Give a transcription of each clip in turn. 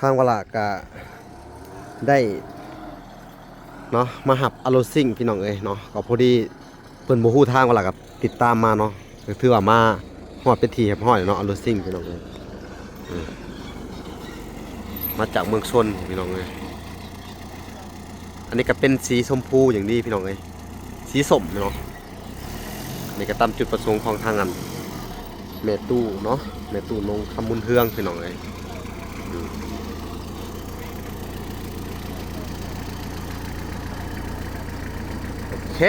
ທາງວາລະກະໄດ້ເນາະ ມາຮັບອາໂລຊິງ ພີ່ນ້ອງເອີຍເນາະ. ກໍພໍດີເພິ່ນບໍ່ຮູ້ທາງ ວາລະກະຕິດຕາມມາເນາະ ກໍຖືວ່າມາຮອດເປັນທີ່ຮຽບຮ້ອຍເນາະ ອາໂລຊິງ ພີ່ນ້ອງເອີຍ. ອືມ ມາຈາກເມືອງຊົນ ພີ່ນ້ອງເອີຍ. ອັນນີ້ກໍເປັນສີຊົມພູຢ່າງດີ ພີ່ນ້ອງເອີຍ ສີສົ້ມເນາະ. ນີ້ກໍຕາມຈຸດປະສົງຂອງທາງອັນແມ່ຕູ້ເນາະ ແມ່ຕູ້ນົງຄຳບຸນເຮືອງ ພີ່ນ້ອງເອີຍ. ອືມ ໂອເຄ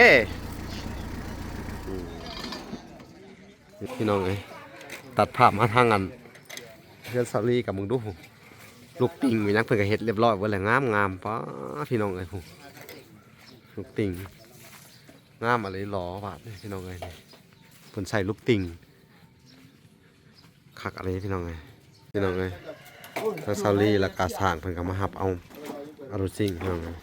ອືມ ພີ່ນ້ອງເອີຍ ຕັດພາບມາທາງອັນເຮືອນສາວລີ ກັບເບິ່ງດູ ລູກຕິ່ງແມ່ນຫຍັງ ເພິ່ນກໍເຮັດຮຽບຮ້ອຍເບິດແລ້ວ ງາມໆ. ປ້າ ພີ່ນ້ອງເອີຍ ລູກຕິ່ງ ງາມອີ່ຫຼີຫຼໍ ບາດນີ້ ພີ່ນ້ອງເອີຍ. ນີ້ເພິ່ນໃສ່ລູກຕິ່ງ ຄັກອີ່ຫຼີ ພີ່ນ້ອງເອີຍ ພີ່ນ້ອງເອີຍ. ທາງສາວລີ ແລ້ວກະຊ່າງເພິ່ນກໍມາຮັບເອົາອາໂລຊິງ ພີ່ນ້ອງເອີຍ.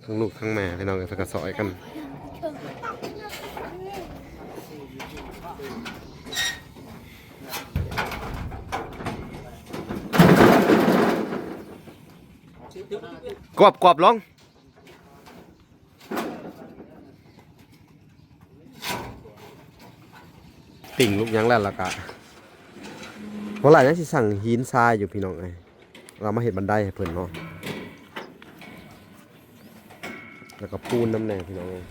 ທັງລູກທັງແມ່ ພີ່ນ້ອງເອີຍ ເພິ່ນກໍຊ່ອຍກັນ ກວບ ກວບລົງ. ຕິ່ງລູກຫຍັງແລ້ວ ແລ້ວກະບໍ່ຫຼາຍ ຍັງຊິສັ່ງຫີນຊາຍຢູ່ ພີ່ນ້ອງເອີຍ. ເຮົາມາເຮັດບັນໄດໃຫ້ເພິ່ນເນາະ ແລ້ວກໍປູນນຳແດ່ ພີ່ນ້ອງເອີຍ.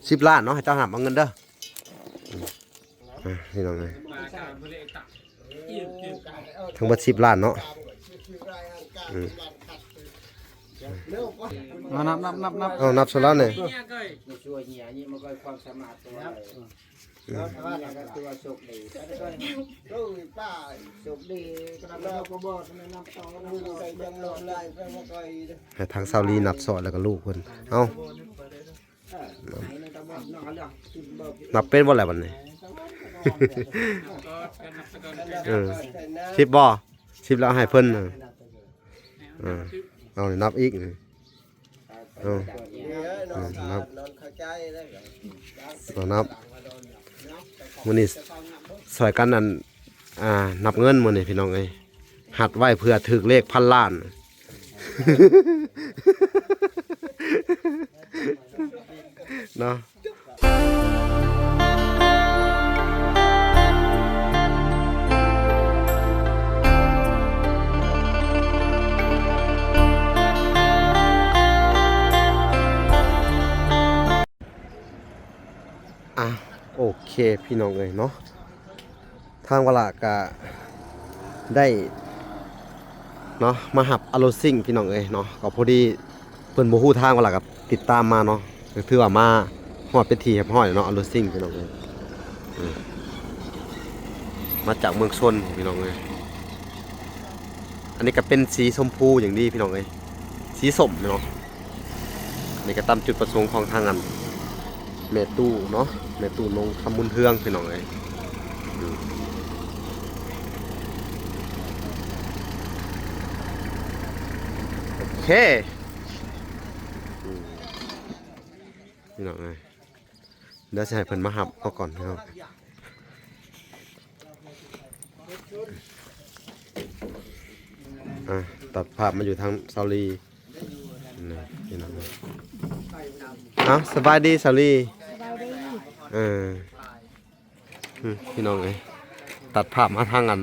ສິບລ້ານເນາະ ໃຫ້ເຈົ້າຮັບເອົາເງິນເດີ. ອ່າ ພີ່ນ້ອງເອີຍ ທັງເບິດສິບລ້ານເນາະ. ອືມ ມານັບ ນັບ ນັບ ນັບ ເອົາ ນັບຊະລະນີ້. ອືມ ໃຫ້ທາງສາວລີນັບຊອຍ ແລ້ວກໍລູກເພິ່ນ ເອົາ. ນັບເປັນບໍ່ແຫຼະບັດນີ້? ເອີ ສິບບໍ່? ສິບແລ້ວໃຫ້ເພິ່ນ. ເອີ ເອົາ ນັບອີກ. ເອົາ ນັບ ເອົາ ນັບ. ມື້ນີ້ຊ່ອຍກັນ ອັນ ອ່າ ນັບເງິນມື້ນີ້ ພີ່ນ້ອງເອີຍ. ຮັດໄວ້ເພື່ອຖືກເລກພັນລ້ານເນາະ. ອ່ະ ໂອເຄ ພີ່ນ້ອງເອີຍເນາະ. ທາງວາລະກະໄດ້ເນາະ ມາຮັບອາໂລຊິງ ພີ່ນ້ອງເອີຍເນາະ. ກໍພໍດີເພິ່ນບໍ່ຮູ້ທາງ ວາລະກະຕິດຕາມມາເນາະ ກໍຖືວ່າມາຮອດເປັນທີ່ຮຽບຮ້ອຍແລ້ວເນາະ ອາໂລຊິງ ພີ່ນ້ອງເອີຍ. ອືມ ມາຈາກເມືອງຊົນ ພີ່ນ້ອງເອີຍ. ອັນນີ້ກໍເປັນສີຊົມພູຢ່າງດີ ພີ່ນ້ອງເອີຍ ສີສົ້ມເນາະ. ນີ້ກໍຕາມຈຸດປະສົງຂອງທາງອັນແມ່ຕູ້ເນາະ ແມ່ຕູ້ນົງຄຳບຸນເຮືອງ ພີ່ນ້ອງເອີຍ. ອືມ ໂອເຄ ອືມ ພີ່ນ້ອງເອີຍ. ດຽວຊິໃຫ້ເພິ່ນມາຮັບເອົາກ່ອນເນາະ. ອ່ະ ຕັດພາບມາຢູ່ທາງສາວລີ ນີ້ພີ່ນ້ອງ. ເອົ້າ ສະບາຍດີສາວລີ. ສະບາຍດີ. ເອີ ອືມ ພີ່ນ້ອງເອີຍ ຕັດພາບມາທາງອັນ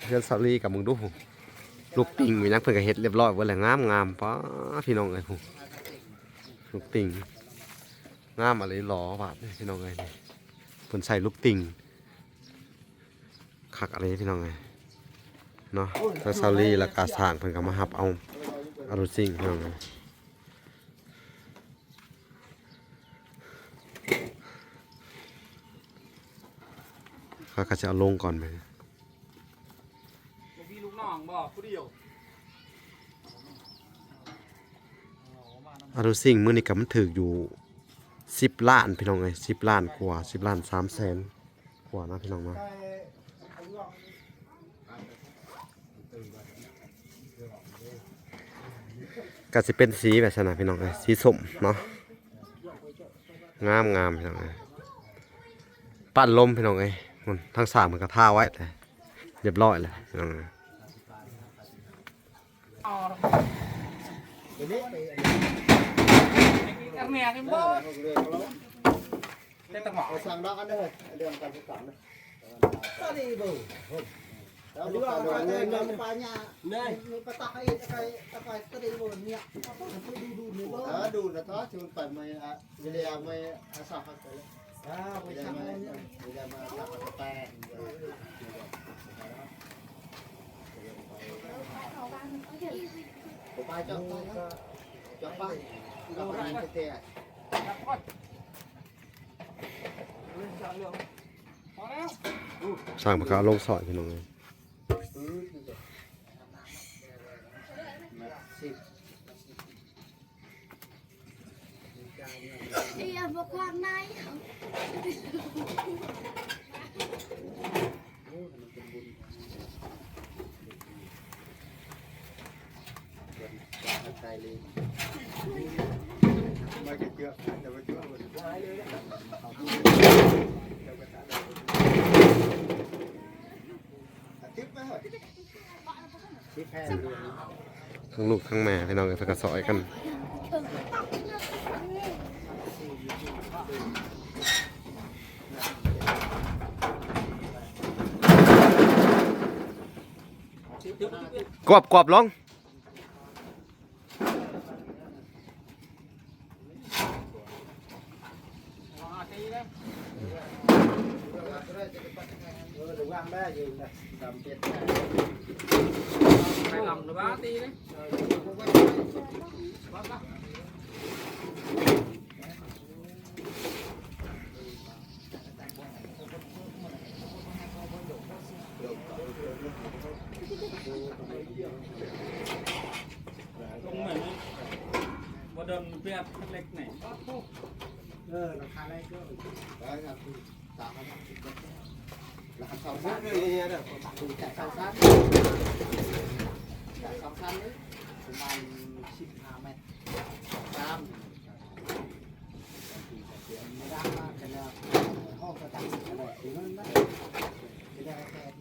ເຮືອນສາວລີ ກັບເບິ່ງດູ ລູກຕິ່ງແມ່ນຫຍັງ ເພິ່ນກໍເຮັດຮຽບຮ້ອຍເບິດແລ້ວ ງາມໆ. ປ້າ ພີ່ນ້ອງເອີຍ ລູກຕິ່ງ ງາມອີ່ຫຼີຫຼໍ ບາດນີ້ ພີ່ນ້ອງເອີຍ. ນີ້ເພິ່ນໃສ່ລູກຕິ່ງ ຄັກອີ່ຫຼີ ພີ່ນ້ອງເອີຍເນາະ. ທາງສາວລີ ແລ້ວກະຊ່າງເພິ່ນກໍມາຮັບເອົາອາໂລຊິງ ພີ່ນ້ອງເອີຍ. ເຂົາກໍຈະເອົາລົງກ່ອນໄປ. ລູກພີ່ລູກນ້ອງບໍ່ ຜູ້ດຽວ? ອານຸສິງມື້ນີ້ກໍມັນຖືກຢູ່ສິບລ້ານ ພີ່ນ້ອງເອີຍ, ສິບລ້ານກວ່າ ສິບລ້ານສາມແສນກວ່ານະ ພີ່ນ້ອງເນາະ. ກໍຊິເປັນສີແບບຊັ້ນນະ ພີ່ນ້ອງເອີຍ, ສີສົ້ມເນາະ. ງາມໆ ພີ່ນ້ອງເອີຍ, ປັ້ນລົມ ພີ່ນ້ອງເອີຍ. ພຸ້ນ ທາງສ້າງເພິ່ນກໍທາໄວ້ແລ້ວ ຮຽບຮ້ອຍແລ້ວ ພີ່ນ້ອງເອີຍ. ຊ່າງເພິ່ນກໍເອົາລົງຊອຍ ພີ່ນ້ອງເອີຍ. ເອີຍ ບໍ່ຂວາງໃນ. ທັງລູກທັງແມ່ ພີ່ນ້ອງເອີຍ, ເພິ່ນກໍຊ່ອຍກັນ. ກວບ ກວບລົງ.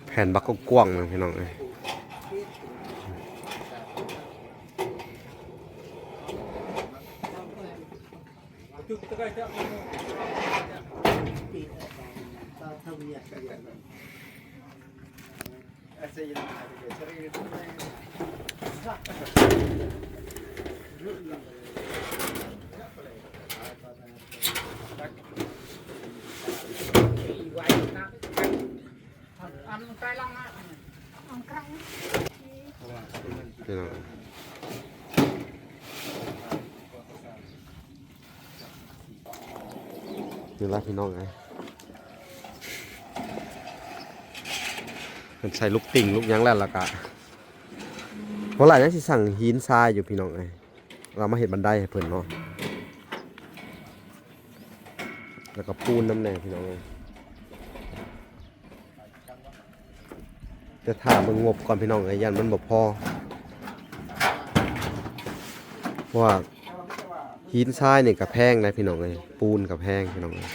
ແຜ່ນບັກກວ້າງໆ ພີ່ນ້ອງເອີຍ. ນີ້ລະພີ່ນ້ອງເອີຍ, ເພິ່ນໃສ່ລູກຕິ່ງລູກຫຍັງແລ້ວ ແລ້ວກະບໍ່ຫຼາຍຍັງຊິສັ່ງຫີນຊາຍຢູ່ພີ່ນ້ອງເອີຍ, ເອົາມາເຮັດບັນໄດໃຫ້ເພິ່ນເນາະ, ແລ້ວກະປູນນຳແດ່ພີ່ນ້ອງເອີຍ. ແຕ່ຖ້າເບິ່ງງົບກ່ອນພີ່ນ້ອງເອີຍ, ຢ້ານມັນບໍ່ພໍ ເພາະວ່າຫີນຊາຍນີ້ກໍແພງນະພີ່ນ້ອງເອີຍ, ປູນກໍແພງພີ່ນ້ອງເອີຍ.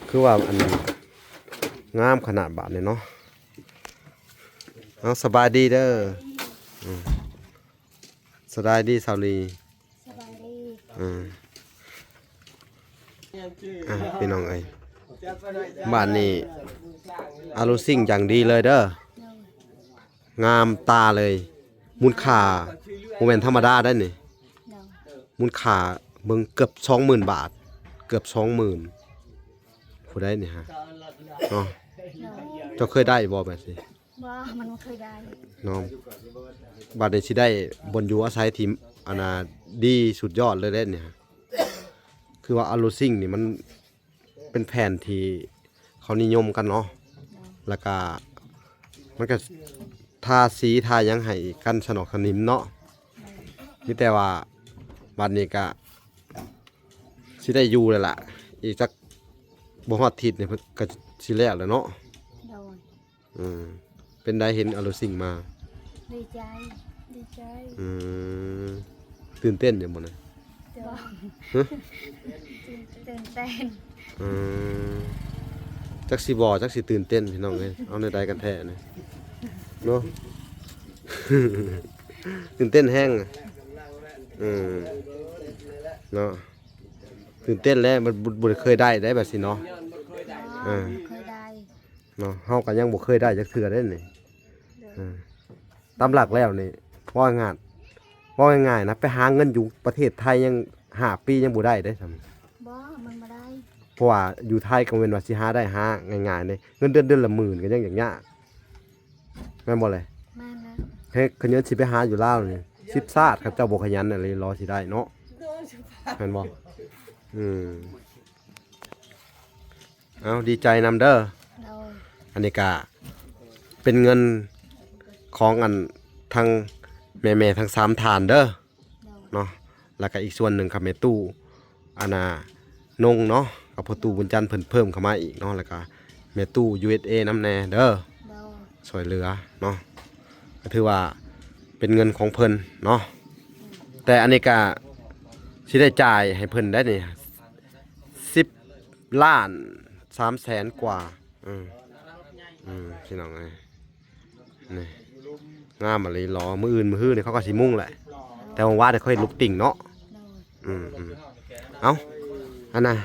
ຄືວ່າອັນງາມຂະໜາດບາດນີ້ເນາະ. ເອົາ ສະບາຍດີເດີ. ອືມ ສະບາຍດີສາວລີ. ສະບາຍດີ. ເອີ ເອີ ເອີ. ອ່ະ ພີ່ນ້ອງເອີຍ ບາດນີ້ອາໂລຊິງຢ່າງດີເລີຍເດີ ໂດຍ ງາມຕາເລີຍ ມູນຄ່າບໍ່ແມ່ນທຳມະດາໄດ໋ນີ້ ໂດຍ ມູນຄ່າເບິ່ງເກືອບສອງໝື່ນບາດ ເກືອບສອງໝື່ນ ຜູ້ໃດນີ້ຮະ ເນາະ ໂດຍ ເຈົ້າເຄີຍໄດ້ບໍ່ແບບນີ້? ບໍ່ ມັນບໍ່ເຄີຍໄດ້ ເນາະ ບາດນີ້ຊິໄດ້ບ່ອນຢູ່ອາໄສທີ່ ອັນນ່າ ດີສຸດຍອດເລີຍເດ້ນີ້ຮະ ຄືວ່າອາໂລຊິງນີ້ມັນ ເປັນແຜ່ນທີ່ເຂົານິຍົມກັນເນາະ ແລ້ວກະມັນກະທາສີທາຫຍັງໃຫ້ກັນສະໜອກສະໜິມເນາະ ມີແຕ່ວ່າບາດນີ້ກະຊິໄດ້ຢູ່ແລ້ວລະ ອີກຈັກບໍ່ຮອດທິດນີ້ເພິ່ນກະຊິແລ້ວແລ້ວເນາະ ໂດຍ ອືມ ເປັນໃດເຫັນອາໂລຊິງມາ? ດີໃຈ ດີໃຈ ອືມ ຕື່ນເຕັ້ນຢູ່ບໍ່ນະ? ບໍ່ ຮະ? ຕື່ນເຕັ້ນ ອືມ ຈັກຊິບໍ່ ຈັກຊິຕື່ນເຕັ້ນ ພີ່ນ້ອງເອີຍ ເອົາແນວໃດກັນແທ້ນີ້ເນາະ ຕື່ນເຕັ້ນແຮງ ອືມ ເນາະ ຕື່ນເຕັ້ນແລ້ວ ມັນບໍ່ ບໍ່ໄດ້ເຄີຍໄດ້ໄດ໋ແບບຊີ້ເນາະ ບໍ່ ເອີ ບໍ່ເຄີຍໄດ້ ເນາະ ເຮົາກໍຍັງບໍ່ເຄີຍໄດ້ຈັກເທື່ອເດ້ນີ້ ໂດຍ ເອີ ຕາມຫຼັກແລ້ວນີ້ ເວົ້າງ່າຍ ເວົ້າງ່າຍໆນະ ໄປຫາເງິນຢູ່ປະເທດໄທຍັງຫ້າປີຍັງບໍ່ໄດ້ເດ້ຊ່ຳ ບໍ່ ມັນບໍ່ໄດ້ ເພາະວ່າຢູ່ໄທກໍແມ່ນວ່າຊິຫາໄດ້ຫາງ່າຍໆເດ້ ເງິນເດືອນເດືອນລະໝື່ນກໍຍັງຍາກ ແມ່ນບໍ່ເລີຍ? ແມ່ນແລ້ວ ເຮັດ ຄັນເງິນຊິໄປຫາຢູ່ລາວນີ້ ສິບຊາດ ຄັນເຈົ້າບໍ່ຂະຫຍັນອີ່ຫຼີ ລໍຊິໄດ້ເນາະ ໂດຍ ແມ່ນບໍ່? ອືມ ເອົາ ດີໃຈນຳເດີ ໂດຍ ອັນນີ້ກະເປັນເງິນຂອງອັນ ທັງແມ່ໆທັງສາມທ່ານເດີ ໂດຍ ເນາະ ແລ້ວກະອີກສ່ວນໜຶ່ງກະແມ່ຕູ້ ອັນນ່າ ນົງເນາະ ກັບພໍ່ຕູ້ບຸນຈັນເພິ່ນເພີ່ມເຂົ້າມາອີກເນາະ ແລ້ວກະແມ່ຕູ້ ຢູເອສເອ ນຳແດ່ເດີ ໂດຍ ຊ່ວຍເຫຼືອເນາະ ກໍຖືວ່າເປັນເງິນຂອງເພິ່ນເນາະ ແຕ່ອັນນີ້ກະຊິໄດ້ຈ່າຍໃຫ້ເພິ່ນໄດ້ນີ້ ສິບລ້ານສາມແສນກວ່າ ອືມ ອືມ ພີ່ນ້ອງເອີຍ ນີ້ ງາມອີ່ຫຼີຫຼໍ ມື້ອື່ນມື້ຮືນີ້ເຂົາກໍຊິມຸງແຫຼະ ແຕ່ວ່າວານນີ້ຂ້ອຍເຮັດລູກຕິ່ງເນາະ ໂດຍ ອືມໆ ເອົ້າ ອັນນ່າ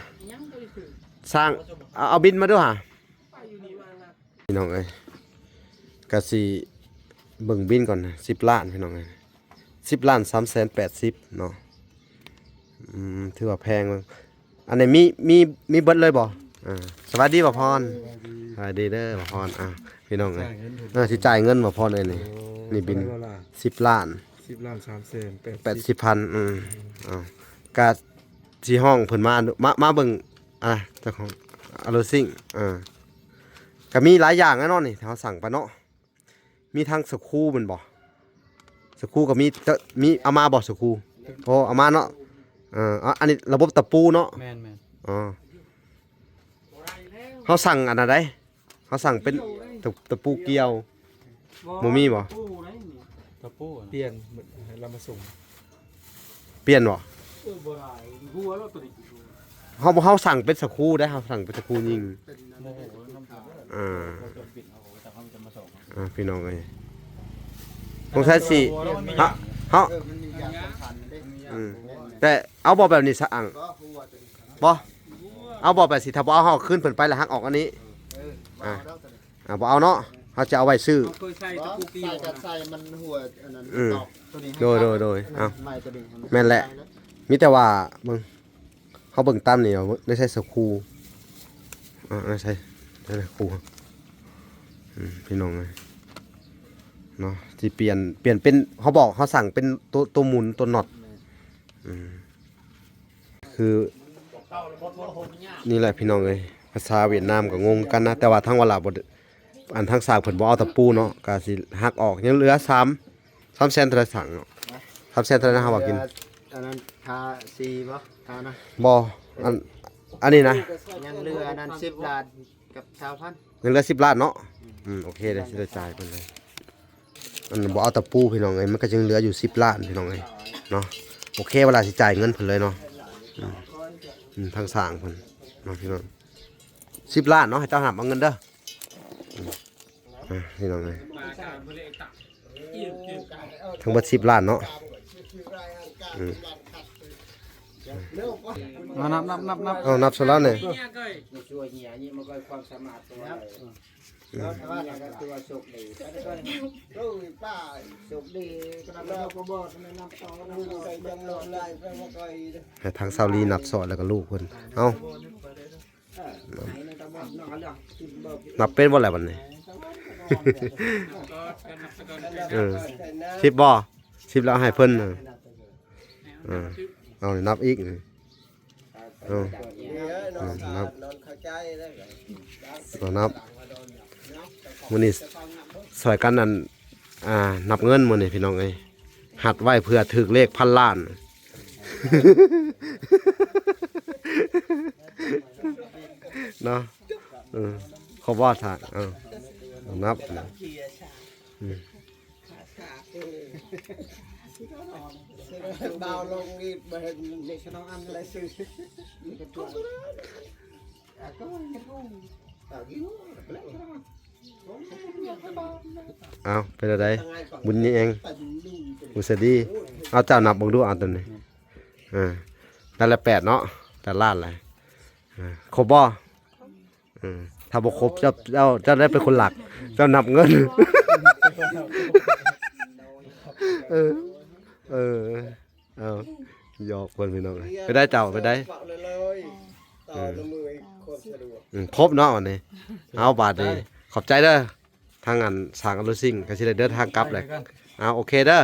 ຊ່າງ ເອົາ ເອົາບິນມາດູຫາ ພີ່ນ້ອງເອີຍ ກະຊິເບິ່ງບິນກ່ອນ ສິບລ້ານ ພີ່ນ້ອງເອີຍ ສິບລ້ານສາມແສນແປດສິບເນາະ ອືມ ຖືວ່າແພງ ອັນນີ້ມີ ມີ ມີເບິດເລີຍບໍ່? ອ່າ ສະບາຍດີບ່າວພອນ ສະບາຍດີເດີບ່າວພອນ ອ່າ ພີ່ນ້ອງເອີຍ ຊິຈ່າຍເງິນ ເອີ ຊິຈ່າຍເງິນບ່າວພອນເອີຍນີ້ ໂອ້ ນີ້ບິນ ເທົ່າໃດລະ? ສິບລ້ານ ສິບລ້ານສາມແສນແປດສິບ ແປດສິບພັນ ອືມ ເອົ້າ ກະຊິຮ້ອງເພິ່ນມາ ມາ ມາເບິ່ງ ອ່າ ເຈົ້າຂອງອາໂລຊິງ ເອີ ກະມີຫຼາຍຢ່າງແນ່ນອນນີ້ ທີ່ເຮົາສັ່ງໄປເນາະ ມີທັງສະຄູແມ່ນບໍ່? ສະຄູກໍມີ ຈະມີ ເອົາມາບໍ່ສະຄູ? ໂອ້ ເອົາມາເນາະ ເອີ ອັນນີ້ລະບົບຕະປູເນາະ ແມ່ນໆ ອໍ ເຮົາສັ່ງອັນນັ້ນໃດ ເຮົາສັ່ງເປັນຕະ ຕະປູກ່ຽວ ບໍ່ມີບໍ່? ຕະປູ ປ່ຽນ ໃຫ້ລາວມາສົ່ງ ປ່ຽນບໍ່? ເອີ ບໍ່ໄດ້ ຫົວລາວໂຕນີ້ ເຮົາ ເຮົາສັ່ງເປັນສະຄູໄດ໋ ເຮົາສັ່ງເປັນສະຄູຍິງ ອ່າ ອ່າ ພີ່ນ້ອງເອີຍ ສົງໄສຊິ ເຮົາ ເຮົາ ອືມ ແຕ່ເອົາບໍ່ແບບນີ້ສະອັງ ບໍ່ ເອົາບໍ່ແບບຊິ ຖ້າບໍ່ເອົາ ເຮົາເອົາຄືນເພິ່ນໄປ ແລ້ວຫັກອອກອັນນີ້ ອ່າ ອ່າ ບໍ່ເອົາເນາະ ເຮົາຈະເອົາໄວ້ຊື້ ເຮົາເຄີຍໃສ່ຕະປູກ່ຽວ ໃສ່ກັບໃສ່ມັນຫົວອັນນັ້ນ ອືມ ຕອກໂຕນີ້ ໂດຍ ໃຫ້ ໂດຍ ໂດຍ ເອົາ ໃໝ່ໂຕນີ້ໃຫ້ມັນ ແມ່ນແຫຼະ ມີແຕ່ວ່າເບິ່ງ ເຮົາເບິ່ງຕາມນີ້ ໄດ້ໃສ່ສະຄູ ອ່າ ໄດ້ໃສ່ ໄດ້ໃສ່ສະຄູ ອືມ ພີ່ນ້ອງເອີຍ ເນາະ ຊິປ່ຽນ ປ່ຽນເປັນ ເຮົາບອກ ເຮົາສັ່ງເປັນໂຕ ໂຕໝູນ ໂຕນັອດ ແມ່ນ ອືມ ຄື ນີ້ແຫຼະພີ່ນ້ອງເອີຍ ພາສາຫວຽດນາມກໍງົງກັນນະ ແຕ່ວ່າທາງວາລາບໍ່ ອັນທາງຊ່າງເພິ່ນບໍ່ເອົາຕະປູເນາະ ກໍຊິຫັກອອກ ຍັງເຫຼືອສາມ ສາມແສນເທົ່າໃດຊ່າງເນາະ ສາມແສນເທົ່າໃດນະ ເຮົາວ່າກິນ ອັນນັ້ນ ທາສີບໍ່ ທານະ ບໍ່ ອັນ ອັນນີ້ນະ ຍັງເຫຼືອອັນນັ້ນ ສິບລ້ານກັບຊາວພັນ ຍັງເຫຼືອສິບລ້ານເນາະ ອືມ ອືມ ໂອເຄ ດຽວຊິໄດ້ຈ່າຍເພິ່ນເລີຍ ອັນບໍ່ເອົາຕະປູພີ່ນ້ອງເອີຍ ມັນກໍຍັງເຫຼືອຢູ່ສິບລ້ານພີ່ນ້ອງເອີຍເນາະ ໂອເຄ ວາລາຊິຈ່າຍເງິນເພິ່ນເລີຍເນາະ ອືມ ອືມ ທາງຊ່າງເພິ່ນເນາະ ພີ່ນ້ອງ ສິບລ້ານເນາະ ໃຫ້ເຈົ້າຮັບເອົາເງິນເດີ ອືມ ອ່າ ພີ່ນ້ອງເອີຍ ທັງເບິດສິບລ້ານເນາະ ອືມ ເອົານັບ ນັບ ນັບ ນັບ ເອົານັບໃສ່ລາວແດ່. ໃຫ້ທາງຊາວລີນັບຊອຍ ແລ້ວກໍລູກເພິ່ນ. ເອົາ ນັບເປັນບໍ່ລະບັດນີ້? ເອີ ສິບບໍ່? ສິບແລ້ວໃຫ້ເພິ່ນ. ເອີ ເອົາ ນັບອີກ. ເອົາ ເອີ ນັບ ເອົາ ນັບ. ມື້ນີ້ຊ່ອຍກັນ ອັນ ອ່າ ນັບເງິນມື້ນີ້ພີ່ນ້ອງເອີຍ. ຮັດໄວ້ເພື່ອຖືກເລກພັນລ້ານເນາະ. ເອີ ເຂົາບໍ່ຖ້າ ເອົາ ນັບ ອືມ. ບ່າວລົງນີ້ບໍ່ເຫັນສະໜອງອັນໃດຊື່. ເອົາ ເປັນຈັ່ງໃດ ບຸນແຍງ ບຸນສະດີ? ເອົາ ເຈົ້ານັບເບິ່ງດູ ເອົາຕົວນີ້. ເອີ ນັ້ນແຫຼະ ແປດເນາະ ແປດລ້ານແຫຼະ. ເອີ ຄົບບໍ່? ເອີ ຖ້າບໍ່ຄົບ ເຈົ້າ ເຈົ້າ ເຈົ້າໄດ້ເປັນຄົນລັກ ເຈົ້ານັບເງິນ. ເອີ ເອີ ເອົາ ຢອກເພິ່ນພີ່ນ້ອງເອີຍ. ໄປໄດ້ເຈົ້າ ໄປໄດ້. ເອີ ອືມ ຄົບເນາະ ອັນນີ້. ເອົາ ບາດນີ້ ຂອບໃຈເດີ. ທາງອັນ ຊ່າງອາລຸຊິງກໍຊິໄດ້ເດີນທາງກັບແຫຼະ. ເອົາ ໂອເຄເດີ.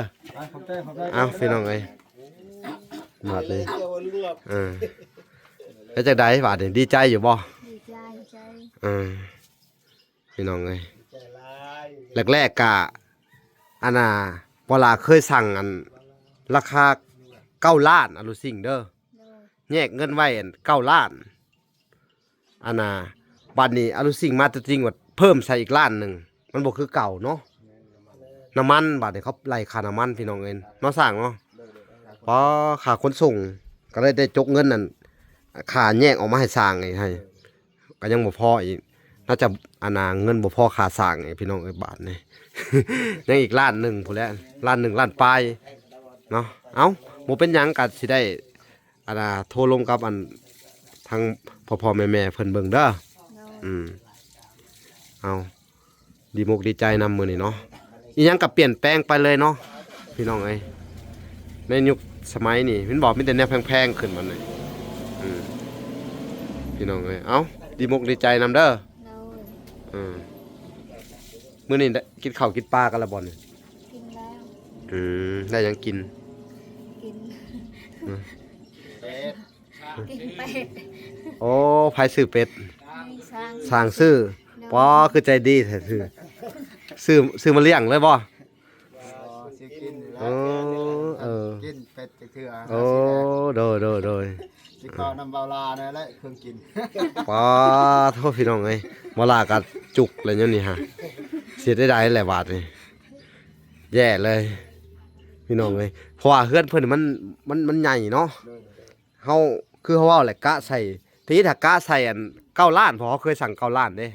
ເອົາ ພີ່ນ້ອງເອີຍ ບາດນີ້ ເອີ ເປັນຈັ່ງໃດບາດນີ້? ດີໃຈຢູ່ບໍ່? ດີໃຈ ເອີ ພີ່ນ້ອງເອີຍ. ແລກໆ ກະ ອັນນ່າ ບໍ່ຫຼ້າເຄີຍສັ່ງ ອັນ ລາຄາເກົ້າລ້ານ ອາລຸຊິງເດີ. ແຍກເງິນໄວ້ ອັນ ເກົ້າລ້ານ. ອັນນ່າ ບາດນີ້ອາລຸຊິງມາຕົວຈິງ ບັດເພີ່ມໃສ່ອີກລ້ານໜຶ່ງ ມັນບໍ່ຄືເກົ່າເນາະ. ນ້ຳມັນ ບາດນີ້ເຂົາໄລ່ຄ່ານ້ຳມັນ ພີ່ນ້ອງເອີຍ ເນາະ ຊ່າງເນາະ. ພໍຄ່າຂົນສົ່ງ ກໍເລີຍໄດ້ຈົກເງິນນັ້ນ ຄ່າແຍກອອກມາໃຫ້ຊ່າງອີກ ໃຫ້ ກໍຍັງບໍ່ພໍອີກ ໜ້າຈະ ອັນນ່າ ເງິນບໍ່ພໍຄ່າສ້າງອີກ ພີ່ນ້ອງເອີຍ. ບາດນີ້ ຍັງອີກລ້ານໜຶ່ງພຸ້ນແຫຼະ ລ້ານໜຶ່ງ ລ້ານປາຍເນາະ. ເອົ້າ ບໍ່ເປັນຫຍັງ ກໍຊິໄດ້ ອັນນ່າ ໂທລົມກັບ ອັນ ທາງພໍ່ໆແມ່ໆເພິ່ນເບິ່ງເດີ. ໂດຍ ອືມ ເອົາ ດີມົກດີໃຈນຳມື້ນີ້ເນາະ. ອີ່ຫຍັງກໍປ່ຽນແປງໄປເລີຍເນາະ ພີ່ນ້ອງເອີຍ. ໃນຍຸກສະໄໝນີ້ແມ່ນບໍ່ ມີແຕ່ແນວແພງໆຂຶ້ນມານີ້. ອືມ ພີ່ນ້ອງເອີຍ ເອົ້າ ດີມົກດີໃຈນຳເດີ. ໂດຍ ອືມ ມື້ນີ້ໄດ້ກິນເຂົ້າກິນປາກັນແລ້ວບໍ່ນີ້? ກິນແລ້ວ. ອືມ ໄດ້ຫຍັງກິນ? ກິນ ອືມ ເປັດ ກິນເປັດ. ໂອ້ ໃຜຊື້ເປັດ? ນີ້ຊ່າງ ຊ່າງຊື້. ໂດຍ ປໍ ຄືໃຈດີແທ້ ຊື້ ຊື້ ຊື້ມາລ້ຽງເລີຍບໍ່? ບໍ່ ຊື້ກິນ. ໂອ້ ເອີ ກິນເປັດຈັກເທື່ອ. ໂອ້ ໂດຍ ໂດຍ ໂດຍ ກິນເຂົ້ານຳບ່າວຫຼ້ານັ້ນແຫຼະ ເຄື່ອງກິນ. ປາໂທ ພີ່ນ້ອງເອີຍ ບ່າວຫຼ້າກໍຈຸກແລ້ວ ຍາມນີ້ຫາ ຊິເຮັດໄດ້ໃດແຫຼະບາດນີ້. ແຍ່ເລີຍ ພີ່ນ້ອງເອີຍ ເພາະວ່າເຮືອນເພິ່ນມັນ ມັນ ມັນໃຫຍ່ເນາະ. ໂດຍ ເຮົາ ຄືເຮົາເວົ້າແຫຼະ ກະໃສ່ ທີ່ຖ້າກະໃສ່ອັນເກົ້າລ້ານ ເພາະເຮົາເຄີຍສັ່ງເກົ້າລ້ານເດ້.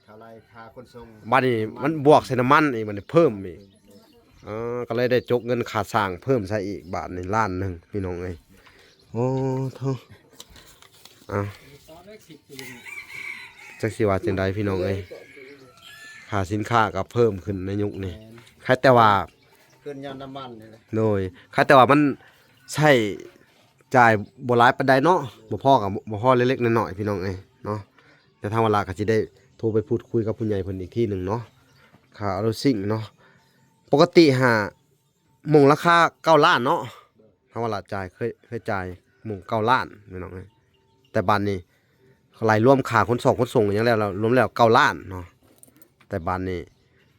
ເທົ່າໃດຄ່າຂົນສົ່ງ? ບາດນີ້ມັນບວກໃສ່ນ້ຳມັນອີກ ບາດນີ້ເພີ່ມອີກ. ເອີ ກໍເລີຍໄດ້ຈົກເງິນຄ່າສ້າງເພີ່ມໃສ່ອີກ ບາດນີ້ລ້ານໜຶ່ງ ພີ່ນ້ອງເອີຍ. ໂອ້ໂທ ເອົ້າ ຈັກຊິວ່າຈັ່ງໃດ ພີ່ນ້ອງເອີຍ ຄ່າສິນຄ້າກໍເພີ່ມຂຶ້ນໃນຍຸກນີ້. ແມ່ນ ຄາດແຕ່ວ່າ ຂຶ້ນຍ້ອນນ້ຳມັນນີ້ແຫຼະ. ໂດຍ ຄາດແຕ່ວ່າມັນໃຊ້ຈ່າຍບໍ່ຫຼາຍປານໃດເນາະ ບໍ່ພໍກໍບໍ່ພໍເລັກໆນ້ອຍໆ ພີ່ນ້ອງເອີຍເນາະ. ແຕ່ທາງວາລາກໍຊິໄດ້ໂທໄປພູດຄຸຍກັບຜູ້ໃຫຍ່ເພິ່ນອີກທີໜຶ່ງເນາະ ຄ່າອາໂລຊິງເນາະ. ປົກກະຕິຫາໂມງລາຄາເກົ້າລ້ານເນາະ ທາງວາລາຈ່າຍ ເຄີຍ ເຄີຍຈ່າຍໂມງເກົ້າລ້ານ ພີ່ນ້ອງເອີຍ. ແຕ່ບາດນີ້ ໄລ່ລວມຄ່າຂົນສອກຂົນສົ່ງຫຍັງແລ້ວ ລວມແລ້ວເກົ້າລ້ານເນາະ. ແຕ່ບາດນີ້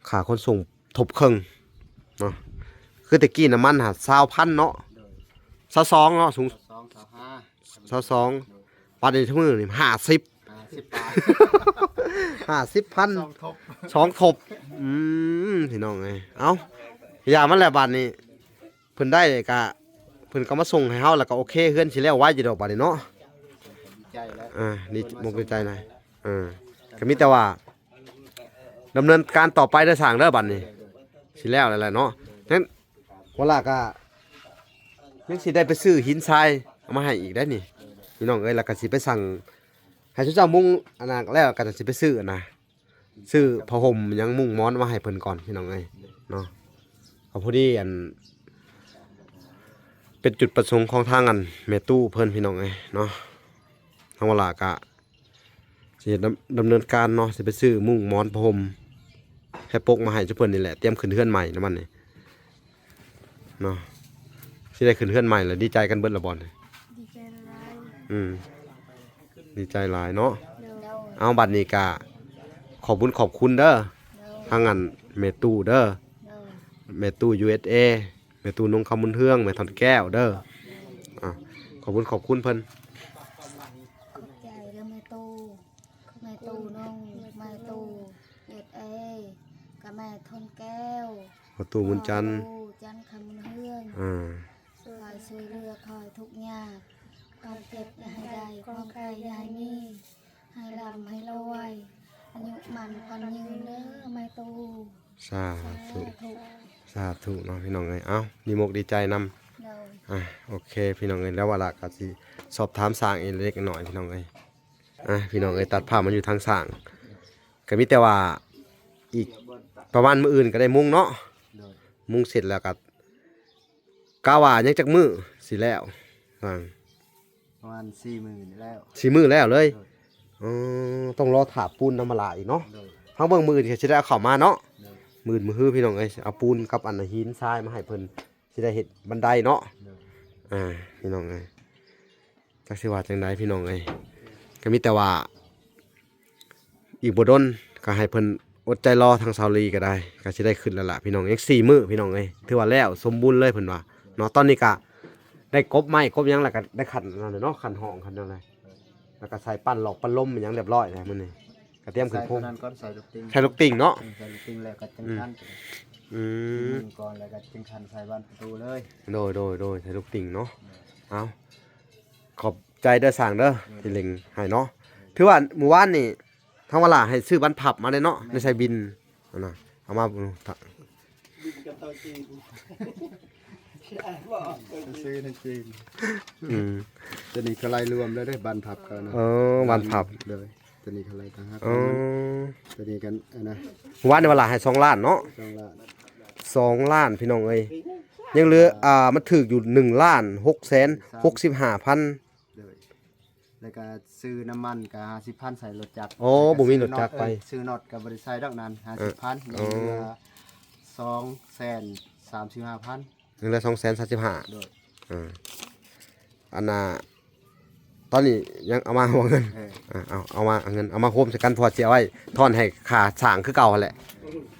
ຄ່າຂົນສົ່ງທົບເຄິ່ງເນາະ. ຄືແຕ່ກີ້ນ້ຳມັນຫາຊາວພັນເນາະ ຊາວສອງເນາະ ສູງ ຊາວສອງ ຊາວຫ້າ ຊາວສອງ. ໂດຍ ບາດນີ້ທຸກມື້ນີ້ຫ້າສິບ ຫ້າສິບປາຍ ຫ້າສິບພັນ ສອງທົບ ສອງທົບ. ອືມ ພີ່ນ້ອງເອີຍ ເອົ້າ ຢ່າມັນແຫຼະບາດນີ້. ເພິ່ນໄດ້ກະ ເພິ່ນກໍມາສົ່ງໃຫ້ເຮົາ ແລ້ວກໍໂອເຄ ເຮືອນຊິແລ້ວໄວຢູ່ດອກບາດນີ້ເນາະ. ດີໃຈແລ້ວ ອ່າ ດີ ມົກດີໃຈນະ. ເອີ ກໍມີແຕ່ວ່າດຳເນີນການຕໍ່ໄປເດີຊ່າງເດີ ບາດນີ້ຊິແລ້ວແລ້ວແຫຼະເນາະ. ນັ້ນ ວາລາກໍ ຍັງຊິໄດ້ໄປຊື້ຫີນຊາຍເອົາມາໃຫ້ອີກໄດ໋ນີ້ ພີ່ນ້ອງເອີຍ. ແລ້ວກໍຊິໄປສັ່ງໃຫ້ເຂົາເຈົ້າມຸງອັນນັ້ນແລ້ວ ກໍຊິໄປຊື້ອັນນະ ຊື້ຜ້າຫົ່ມຫຍັງມຸງໝອນມາໃຫ້ເພິ່ນກ່ອນ ພີ່ນ້ອງເອີຍເນາະ. ກໍພໍດີອັນ ເປັນຈຸດປະສົງຂອງທາງອັນແມ່ຕູ້ເພິ່ນ ພີ່ນ້ອງເອີຍເນາະ. ທາງວາລາກະຊິເຮັດດຳ ດຳເນີນການເນາະ ຊິໄປຊື້ມຸ້ງໝອນຜ້າຫົ່ມແພປົກມາໃຫ້ຊຸມເພິ່ນນີ້ແຫຼະ ຕຽມຂຶ້ນເຮືອນໃໝ່ນຳມັນນີ້ເນາະ. ຊິໄດ້ຂຶ້ນເຮືອນໃໝ່ແລ້ວ ດີໃຈກັນເບິດລະບໍ່ນີ້? ດີໃຈຫຼາຍ. ອືມ ດີໃຈຫຼາຍເນາະ. ໂດຍ. ເອົາ ບັດນີ້ກະຂອບບຸນຂອບຄຸນເດີ ໂດຍ ທາງອັນແມ່ຕູ້ເດີ ໂດຍ ແມ່ຕູ້ ຢູເອສເອ ແມ່ຕູ້ນົງຄຳບຸນເຮືອງ ແມ່ທ່ອນແກ້ວເດີ. ອ່າ ຂອບຄຸນຂອບຄຸນເພິ່ນ. ຂອບໃຈເດີແມ່ຕູ້ ແມ່ຕູ້ນົງ ແມ່ຕູ້ ຢູເອສເອ ກັບແມ່ທ່ອນແກ້ວ ພໍ່ຕູ້ບຸນຈັນ ພໍ່ຕູ້ຈັນຄຳບຸນເຮືອງ ອ່າ ຄອຍຊ່ວຍເຫຼືອ ຄອຍທຸກຍາກ ຄວາມເຈັບຢ່າໃຫ້ໄດ້ ຄວາມໄຂ້ຢ່າໃຫ້ມີ ໃຫ້ລ່ຳໃຫ້ລວຍ ອາຍຸໝັ້ນຂວັນຍືນເດີແມ່ຕູ້. ສາທຸ ສາທຸ ສາທຸເນາະ ພີ່ນ້ອງເອີຍ. ເອົ້າ ດີມົກດີໃຈນຳ. ໂດຍ. ອ່າ ໂອເຄ ພີ່ນ້ອງເອີຍ ແລ້ວວາລາກໍຊິສອບຖາມຊ່າງອີກເລັກນ້ອຍ ພີ່ນ້ອງເອີຍ. ອ່າ ພີ່ນ້ອງເອີຍ ຕັດພາບມາຢູ່ທາງຊ່າງ ກໍມີແຕ່ວ່າອີກປະມານມື້ອື່ນກໍໄດ້ມຸງເນາະ. ໂດຍ. ມຸງເສັດແລ້ວກໍ ກະວ່າຍັງຈັກມື້ຊິແລ້ວ? ປະມານສີ່ມື້ນີ້ແລ້ວ. ສີ່ມື້ແລ້ວເລີຍ? ໂດຍ. ອໍ ຕ້ອງລໍຖາບປູນນຳມາລາອີກເນາະ. ໂດຍ. ທາງເບິ່ງມື້ອື່ນຊິໄດ້ເອົາເຂົ້າມາເນາະ. ໂດຍ. ມື້ອື່ນມື້ຮື ພີ່ນ້ອງເອີຍ ເອົາປູນກັບອັນຫີນຊາຍມາໃຫ້ເພິ່ນ ຊິໄດ້ເຮັດບັນໄດເນາະ. ໂດຍ. ອ່າ ພີ່ນ້ອງເອີຍ ຈັກຊິວ່າຈັ່ງໃດ ພີ່ນ້ອງເອີຍ ກໍມີແຕ່ວ່າ ອີກບໍ່ດົນກໍໃຫ້ເພິ່ນອົດໃຈລໍທາງສາວລີກໍໄດ້ ກໍຊິໄດ້ຂຶ້ນແລ້ວລະ ພີ່ນ້ອງ. ຍັງສີ່ມື້ ພີ່ນ້ອງເອີຍ ຖືວ່າແລ້ວສົມບູນເລີຍເພິ່ນວ່າເນາະ. ຕອນນີ້ກໍໄດ້ກົບໄມ້ກົບຫຍັງ ແລ້ວກໍໄດ້ຂັນນັ້ນເນາະ ຂັນຫ້ອງຂັນຫຍັງແລ້ວ ແລ້ວກໍໃສ່ປັ້ນຫຼອກປັ້ນລົມຫຍັງຮຽບຮ້ອຍແລ້ວມື້ນີ້ ກໍຕຽມຂຶ້ນໂຄງ. ໃສ່ຕົວນັ້ນກ່ອນ ໃສ່ລູກຕິງ ໃສ່ລູກຕິງເນາະ. ອືມ ໃສ່ລູກຕິງແລ້ວກໍຈຶ່ງ ອືມ ຂັນ ອືມ ຊິມຸງກ່ອນ ແລ້ວກໍຈຶ່ງຂັນໃສ່ບານປະຕູເລີຍ. ໂດຍ ໂດຍ ໂດຍ ໃສ່ລູກຕິງເນາະ. ໂດຍ. ເອົາ ຂອບໃຈເດີຊ່າງເດີ ໂດຍ ທີ່ເລັ່ງໃຫ້ເນາະ. ຖືວ່າມື້ວານນີ້ທາງວາລາໃຫ້ຊື້ບານພັບມາເດ້ເນາະ. ແມ່ນ. ໃນໃສ່ບິນຫັ້ນນະ ເອົາມາ ບິນກັບເຕົາຈີນ ຊື້ໃນຈີນ. ອືມ ຕົວນີ້ກໍໄລ່ລວມແລ້ວເດ້ ບານພັບກໍນະ. ເອີ ບານພັບ. ໂດຍ. ຕົວນີ້ເທົ່າໃດຕ່າງຫາກ. ອໍ ຕົວນີ້ກັນອັນນະ ວານນີ້ວ່າລະໃຫ້ສອງລ້ານເນາະ. ສອງລ້ານ ສອງລ້ານ ພີ່ນ້ອງເອີຍ. ຍັງເຫຼືອ ອ່າ ມັນຖືກຢູ່ໜຶ່ງລ້ານຫົກແສນຫົກສິບຫ້າພັນ. ໂດຍ. ແລ້ວກະຊື້ນ້ຳມັນກະຫ້າສິບພັນໃສ່ລົດຈັກ. ໂອ້ ບໍ່ມີລົດຈັກໄປ. ຊື້ນັອດ ເອີ ຊື້ນັອດກະບໍ່ໄດ້ໃສ່ດອກນັ້ນ ຫ້າສິບພັນ. ເອີ ຍັງເຫຼືອ ອໍ ສອງແສນສາມສິບຫ້າພັນ. ຍັງເຫຼືອສອງແສນສາມສິບຫ້າ. ໂດຍ. ອ່າ ອັນນ່າ ຕອນນີ້ຍັງເອົາມາບໍ່ເງິນ? ເອີ ອ່າ ເອົາ ເອົາມາເອົາເງິນ ເອົາມາໂຮມໃສ່ກັນ ເພາະວ່າຊິເອົາໄວ້ທອນໃຫ້ຄ່າສ້າງຄືເກົ່າຫັ້ນແຫຼະ.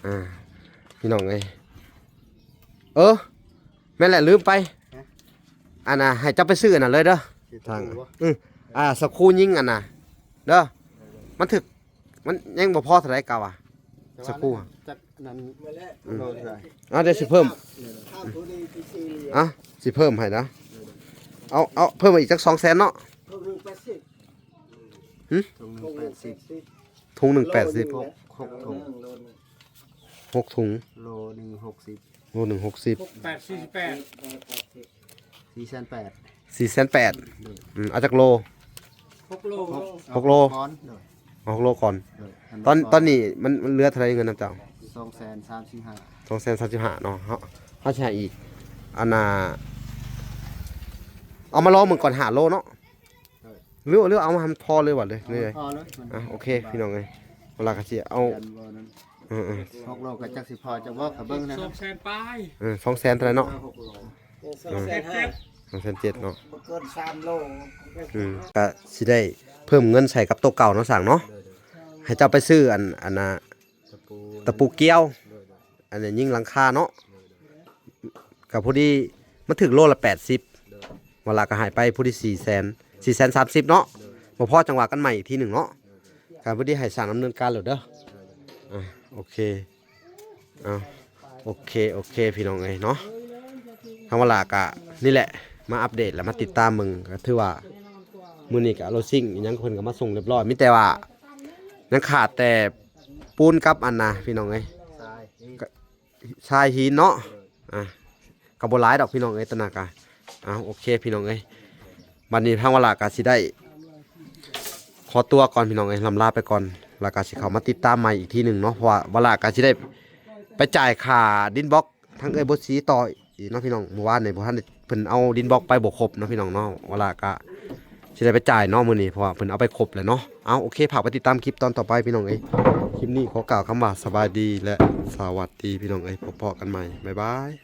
ອ່າ ພີ່ນ້ອງເອີຍ ເອີ ແມ່ນແຫຼະ ລືມໄປ. ຮະ? ອັນນ່າ ໃຫ້ເຈົ້າໄປຊື້ອັນນັ້ນເລີຍເດີ ທາງ ອື ອ່າ ສະຄູຍິງອັນນ່າເດີ ມັນຖືກ ມັນຍັງບໍ່ພໍເທົ່າໃດກະວ່າ ສະຄູ ຈັກນັ້ນ ອືມ ໂລເທົ່າໃດ? ອ່າ ດຽວຊິເພີ່ມ ອ່າ ຊິເພີ່ມໃຫ້ນະ. ເອົາ ເອົາເພີ່ມມາອີກຈັກສອງແສນເນາະ. ຫຶ? ຖົງໜຶ່ງແປດສິບ ຖົງໜຶ່ງແປດສິບ ຫົກ ຫົກຖົງ ຫົກຖົງ ໂລໜຶ່ງຫົກສິບ ໂລໜຶ່ງຫົກສິບ ແປດສີ່ສິບແປດ ສີ່ແສນແປດ ສີ່ແສນແປດ. ໂດຍ. ອືມ ເອົາຈັກໂລ? ຫົກໂລ ຫົກ ຫົກໂລ ຫົກໂລກ່ອນ. ໂດຍ. ເອົາຫົກໂລກ່ອນ. ໂດຍ. ຕອນ ຕອນນີ້ມັນ ມັນເຫຼືອເທົ່າໃດເງິນນຳເຈົ້າ? ສອງແສນສາມສິບຫ້າ ສອງແສນສາມສິບຫ້າເນາະ. ເຮົາ ເຮົາຊິໃຫ້ອີກ ອັນນ່າ ເອົາມາລອງເບິ່ງກ່ອນຫ້າໂລເນາະ. ໂດຍ. ຫຼື ຫຼືເອົາມາໃຫ້ມັນພໍເລີຍວ່າເລີຍ ເອົາໃຫ້ມັນພໍເລີຍ. ອ່ະ ໂອເຄ ພີ່ນ້ອງເອີຍ ເວລາກໍຊິເອົາ ເອີໆ ຫົກໂລກໍຈັກຊິພໍຈັກບໍ່ ກໍເບິ່ງນະ ສອງແສນປາຍ. ເອີ ສອງແສນເທົ່າໃດເນາະ? ຫົກໂລ ສອງແສນເຈັດ ສອງແສນເຈັດເນາະ ບໍ່ເກີນສາມໂລ. ອືມ ກໍຊິໄດ້ເພີ່ມເງິນໃສ່ກັບໂຕເກົ່າເນາະ ຊ່າງເນາະ. ໂດຍ ໂດຍ. ໃຫ້ເຈົ້າໄປຊື້ອັນ ອັນນ່າ ຕະປູ ຕະປູກ້ຽວ ໂດຍ ໂດຍ. ອັນນີ້ຍິງຫຼັງຄາເນາະ ໂດຍ ໂດຍ. ກໍພໍດີມັນຖືກໂລລະແປດສິບ ໂດຍ ວ່າລະກໍໃຫ້ໄປຜູ້ທີ່ສີ່ແສນ ສີ່ແສນສາມສິບເນາະ. ໂດຍ. ບໍ່ພໍຈັ່ງວ່າກັນໃໝ່ອີກທີໜຶ່ງເນາະ. ໂດຍ ໂດຍ. ກໍພໍດີໃຫ້ສ້າງດຳເນີນການໂລດເດີ. ໂດຍ ໂດຍ. ອ່າ ໂອເຄ ເອົາ ໂອເຄ ໂອເຄ ພີ່ນ້ອງເອີຍເນາະ. ທາງວາລາກະນີ້ແຫຼະ ມາອັບເດດ ແລະ ມາຕິດຕາມເບິ່ງ ກໍຖືວ່າມື້ນີ້ກະໂລຊິງອີ່ຫຍັງເພິ່ນກໍມາສົ່ງຮຽບຮ້ອຍ ມີແຕ່ວ່າຍັງຂາດແຕ່ປູນກັບອັນນ່າ ພີ່ນ້ອງເອີຍ ຊາຍຫີນເນາະ. ອ່າ ກໍບໍ່ຫຼາຍດອກ ພີ່ນ້ອງເອີຍ ຕະໜັກກະ ເອົາ ໂອເຄພີ່ນ້ອງເອີຍ ບັດນີ້ທາງວະລາກະຊິໄດ້ຂໍຕົວກ່ອນພີ່ນ້ອງເອີຍ ລ່ຳລາໄປກ່ອນ ແລ້ວກະຊິເຂົ້າມາຕິດຕາມໃໝ່ອີກທີໜຶ່ງເນາະ ເພາະວ່າວະລາກະຊິໄດ້ໄປຈ່າຍຄ່າດິນບລັອກທາງເອື້ອຍບົດສີຕໍ່ອີກເນາະພີ່ນ້ອງ ມື້ວານນີ້ບໍ່ທັນໄດ້ ເພິ່ນເອົາດິນບລັອກໄປບໍ່ຄົບເນາະພີ່ນ້ອງເນາະ ວະລາກະຊິໄດ້ໄປຈ່າຍເນາະມື້ນີ້ ເພາະວ່າເພິ່ນເອົາໄປຄົບແລ້ວເນາະ ເອົາ ໂອເຄ ຝາກໄປຕິດຕາມຄລິບຕອນຕໍ່ໄປພີ່ນ້ອງເອີຍ ຄລິບນີ້ຂໍກ່າວຄຳວ່າສະບາຍດີ ແລະ ສະຫວັດດີພີ່ນ້ອງເອີຍ ພົບພໍ້ກັນໃໝ່ ບາຍບາຍ.